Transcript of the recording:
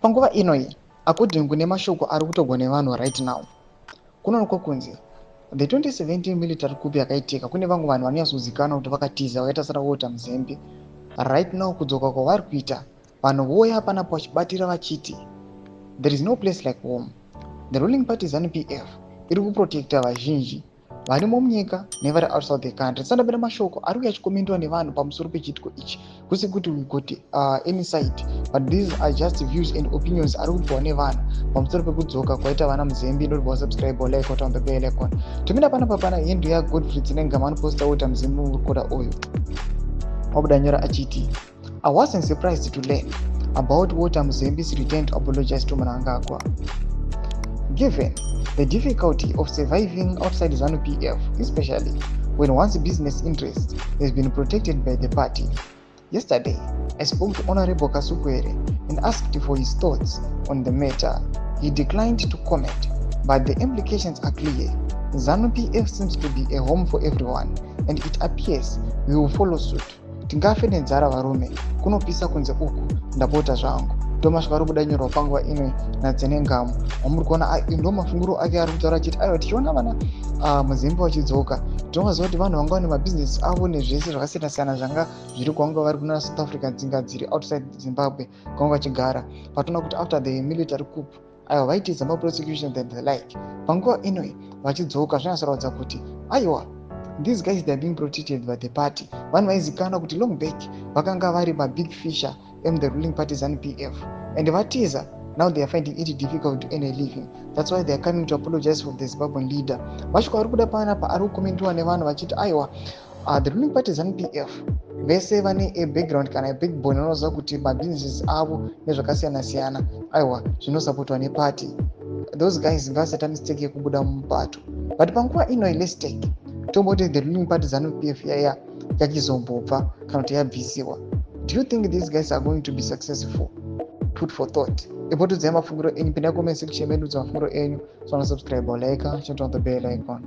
Panguva inoyi, according kune mashoko ari kutogwa nevanhu right now, kunoonekwa kunzi the 2017 military coup yakaitika, kune vamwe vanhu vanonyatsozikanwa kuti vakatiza, vakaita sana Walter Mzembi. Right now, kudzoka kwavari kuita, vanhu voya panapo vachibatira vachiti there is no place like home. The ruling party ZANU PF iri kuprotecta vazhinji varimo munyika nevari outside the country. Tisandapinda mashoko ari kuya achikomendwa nevanhu pamusoro pechiitiko ichi, kusi kuti we got any side, but these are just views and opinions ari kubvawo nevanhu pamusoro pekudzoka kwaita vana Muzembi. Ndobva wasubscribe, like, on the bell icon. Tomina panapa pana handle yaGodfrey Tsenengamu, anoposta Walter Muzembi murikora uyu, wabuda nyora achiti, "I wasn't surprised to learn about Walter Mzembi's return to apologize to Mnangagwa. Given the difficulty of surviving outside ZANU-PF, especially when one's business interest has been protected by the party. Yesterday, I spoke to Honorable Kasukuwere and asked for his thoughts on the matter. He declined to comment, but the implications are clear. ZANU-PF seems to be a home for everyone, and it appears we will follow suit. Tingafe nenzara varume, kunopisa kunze uku, ndapota zvangu." Ndomasvika ari kuda nyorwa panguva ino naTsenengamu, wamuri kuona ndo mafungiro ake ari kutaura achiti, aiwa, tichiona vana Muzembi vachidzoka, tinovaziva kuti vanhu vanga vane mabhizinesi avo nezvese zvakasiyana siyana zvanga zviri kwanga vari kuna South Africa, dzinga dziri outside Zimbabwe kwanga vachigara. Patoona kuti after the military coup, aiwa, vaitiza maprosecutions and the like. Panguva inoi vachidzoka, zvinatsoratidza kuti, aiwa, these guys, they are being protected by the party. Vanhu vaizikanwa kuti long back vakanga vari mabig fisher in the ruling party ZANU PF, and vatiza. Now they are finding it difficult to earn a living. That's why they are coming to apologize for the Zimbabwean leader. Vasvika vari kuda panapa ari kukomentiwa nevanhu vachiti, aiwa, the ruling party ZANU PF, vese vane abackground kana abackbone, vanoziva kuti mabusinesses avo nezvakasiyana siyana, aiwa, zvinosapotwa neparty. Those guys ngavasaita mistake yekubuda mubato. But panguva ino, let's take, tomboti the ruling party ZANU PF yaya yachizombobva kana kuti yabvisiwa, do you think these guys are going to be successful? Food for thought. Ipotudzai mafungiro enyu, pinda comment section medu, mafungiro enyu. So subscribe, like, turn on the bell icon.